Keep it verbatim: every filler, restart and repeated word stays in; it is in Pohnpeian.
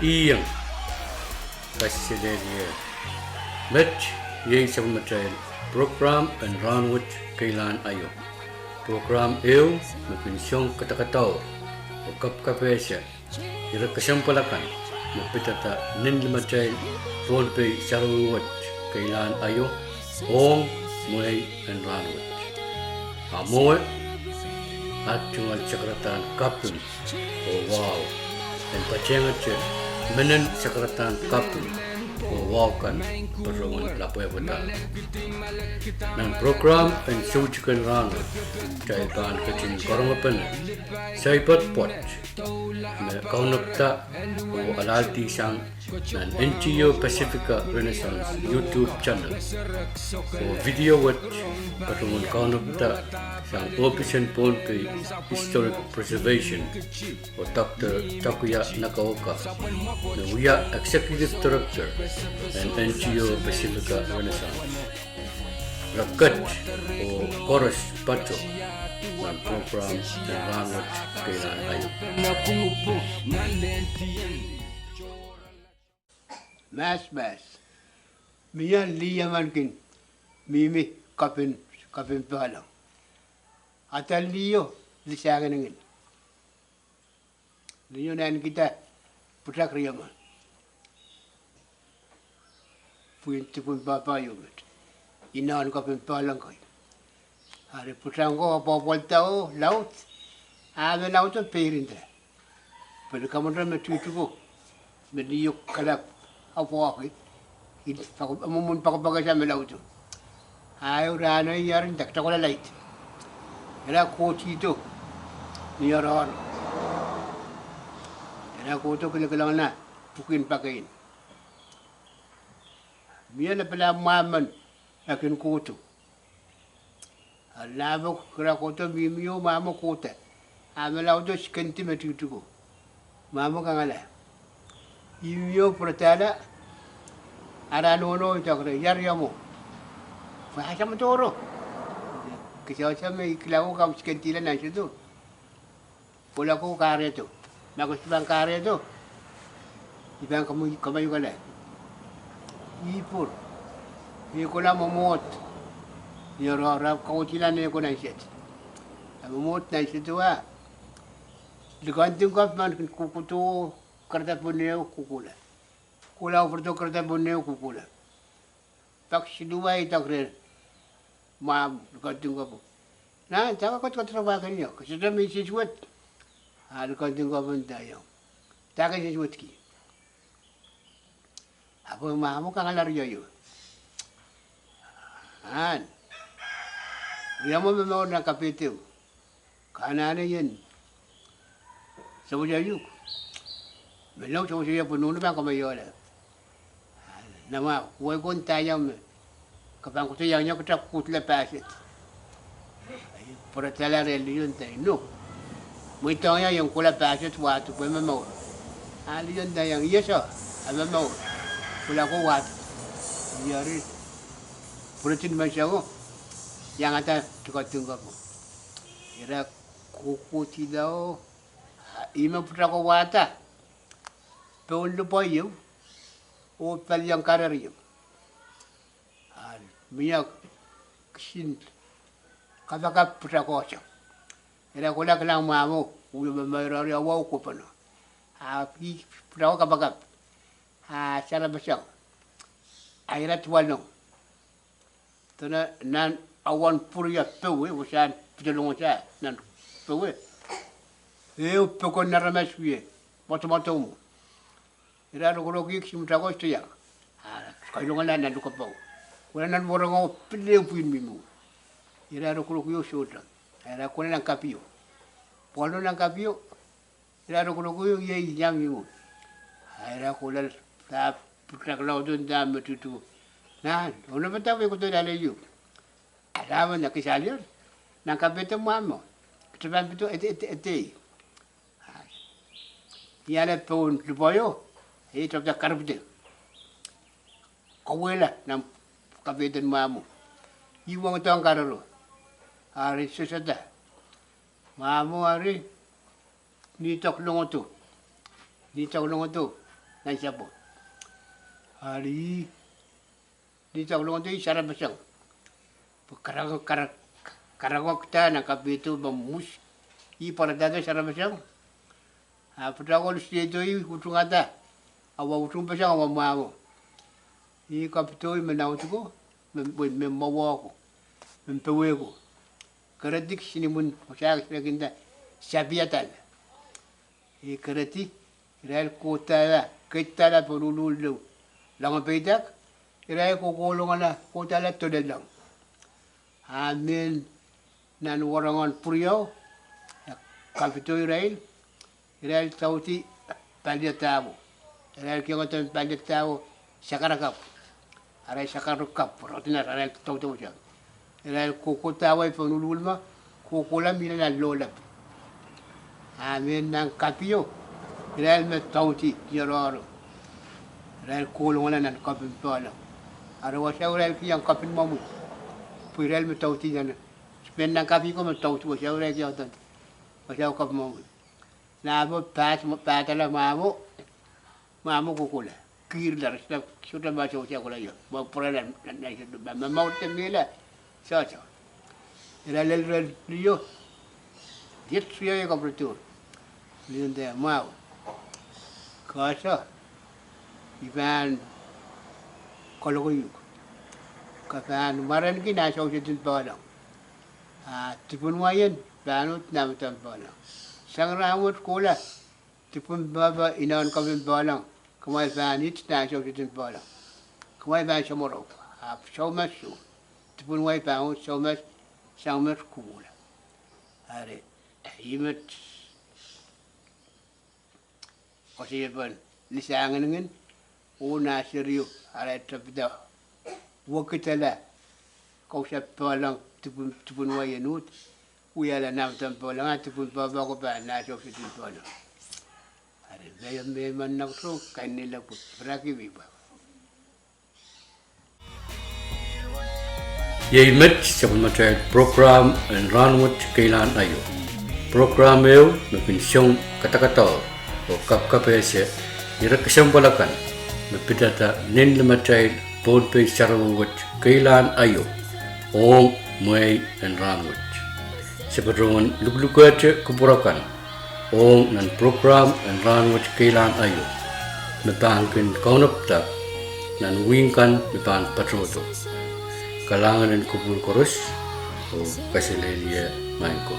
Iang, kaselehlie. Met iei sapwellimatail prokram en Rahnwet Keilahn Aio. Prokram ehu me kin song kadakadaur oh kapkapehse ire kesempwal akan me pidada nin limatail Pohnpei sarawi wet keilahn aio ong mwehi en rahnwet. A mwowe, at tungoal sakaradahn kaping oh wahu en patehngete menen sakaradahn kaping oh wahu kan patohwan lapwehpwada. Nan prokram en Soutiken Rahnwet, kitail pahn ketin karongepene saipad pwoat me kaunopda oh alahldi sang nan N G O Pacifica Renaissance YouTube channel oh video wet patohwan kaunopda sang ohpis en Pohnpei Historic Preservation oh Doctor Takuya Nagaoka, me wia Executive Director en N G O Pacifica Renaissance. Re ket oh koaros patoh nan prokram en Rahnwet Keilahn Aio. Mahs, mahs. Mie lih emen kin mihmi kapin, kapin pehlo. Ata liho, lih sang ningin. Liho nan kihda pwutak riemen, pwihn dipwin pahpa ieu met, inoun kapin pehlo kei. Ari pwutak ko apwapwalda oh laud, a me laudo peirinda. Pil kamwonder me tutuko, me liho kalap apwahki, mwomwen pakapakehte me laudo. A ehu rahno iar nda kitail kohla lait. Ira kohtihdo ni oaroahro. Ira kohdo kilokilongla pwukin pakein. Mie lapalap mwahmw men e kin kohdo. A lapok ira kohdo mihmi oh mwahmwo kohda. A me laudo sikendi me tutuko. Mwahmwo kangala. Ih mie pwuradahla. Ara nohno idek reh, ia riomwo? Pwe a samwodoro. Kisaosa me I kilako kam sikendila nan sedo. Kohla ko kahrehdo. Ma ke sohte pahn kahrehdo, I pahn kamai, kamaiukala. Ih pwur. Ih kohla mwomwohd ni oaroahro, kaudila ni ko nan sed. A mwomwohd nan sedo a, likendin kapw men kin kohkohdo, kerda pwon ehu kohkohla. Kohla oh pwurodo, kerda pwon ehu kohkohla. Pak siluh a idek reh mwahmw, likendin kapwo. Nan, dahme ke kohdo, kohdo rehpwa ken io? Ke sohte mih sehse wet? A likendin kapwo nda io. Dahme ke sehse wetki? Ahpw mwahmwo kangala, rio io? Ahn, riomwo me mour nan kapehdo. Ke anahne ien sewese uhk? Menlau, sewese ie pwe nohno pahn kameiola. Nan mwahu, wei ko nda iang me ke pahn kohdo iang, ia kitail kohla pahset. Pwuradahla reh, liho nda ino. Mweidohng ia, ien kohla pahset wahdo pwe momour. A liho nda iang, ie sir, e momour. Kohla ko wahdo. Eri pwuretin men sengo iangada likendin kapwo. Ira kohkohdihla oh, a ih me pwutako wahda, poun lipwe ieu oh palian karehr ieu. A mie kisin kapakap pwutakohte. Ira kohla kilang mwahmwo, uhie me mour, ira wahu kohpene. A ih pwutako kapakap, a sarapeseng, a ira duwalong. Dene nan awan pwuria powe, wasahn pidolong wasa nan powe, ehu pokon aramas wie mwotomwotomw. Ira rokorokih kisin pwutako, sohte iang. A kailongala nan lukapau. Kohla nan wahnpoarongo, pil ehu pwihn mihmi. Ira rokorokih oh sohte. Ira kohla nan kapio. Pwalo nan kapio. Ira rokorokih, iei iang mihmi. A ira kohla, pahpa pwutak laudo nda me tutu. Nan, onopada wei kohdo lale ieu. A dahme na kis alehdi nan kapehdo mwahmwo? Kitail pahn pid, ede, ede, edei. Ih ale poun lipwe io, e tepda karpide. Kauwehla nan kapehden mwahmwo. Ih wengdohng karehro. Ari seseda. Mwahmwo ari nidek longodo. Nidek longodo. nan sapo. Ari, ni soang longdo ih sarapeseng. Pwe karak, karak, karakokda nan kapehdo me mwus. Ih pwarada sarapeseng. A pwutak ol sehdo ih utungada. A wa utung peseng a wa mwahmw. Ih kapehdo ih me naudiko, me, me, me mwowe ko, me powehko. Keredi kisin imwin wasa, kisin kinda sapiadala. Ih keredi, irail kohdahla, keidahla pohn luhluhl lou. Loange peidak, irail kohkohlongala, kohdahla doleloang. A mehn nan warangen pwuriau, e kapehdo irail, irail saudi paliadahwo. Irail kihong eden paliadahwo sakarakapw. Arail sakarakapw, rotinar, arail saudi wasa. Irail kohkohdahwo pohn luhluhl me, kohkohla mihla nan lohlap. A mehn nan kapio, irail me saudi, iorohro. Irail kohlongala nan kapin poahlong. Ari wasao irail kihong kapin mwomwi. Pwe irail me saudi nan, mehn nan kapiko me saudi wasao irail kihong eden. Wasao kapin mwomwi. Nahpo pahd, pahdala mwahmwo, mwahmwo kohkohla. Kihrla, re sohte, sohte ma sohte kohla io. Ma pwurala, na, na, ma, ma, ma, sohte mihla, sohte. Irail lel, lel, io. Iet riau e kapwuredo. Lihende mwahu. Koasoia, I pahn kaloke uhk. Ke pahn mwarenki nan sousedin poahlong. A dipwin waien pahn uhd nan medemedewe poahlong. Sang rahnwet kohla, dipwin poapoah, inoun kapin poahlong, kumwail pahn iet nan sousedin poahlong. Kumwail pahn samworo, ahpw soumas, dipwin wai pahn uhd soumas, sang met kohkohla. Ari, ih met koasoiepen ni sang ngingin, oh nan serio, arail tepida wekidala, kausapw poahlong, dipwin, dipwin waien uhd, wiahla nan medemedewe poahlong, a dipwin poapoah ko pahn nan sousedin poahlong. Ari, me, me, me nan soh, kainene pwe, piraki mi pwe. Iei met sapwellimatail prokram en Rahnwet Keilahn Aio. Prokram ehu me kin song kadakadau oh kapkapehse ire kesempwal akan me pidada nin limatail Pohnpei sarawi wet Keilahn Aio ong mwehi en rahnwet. Se patohwan luhkluhkehte kupwur akan ong nan prokram en Rahnwet Keilahn Aio me pahn kin kaunopada nan wihk kan me pahn patohdo. Kalahngan en kupwur koaros oh kaselehlie maing ko.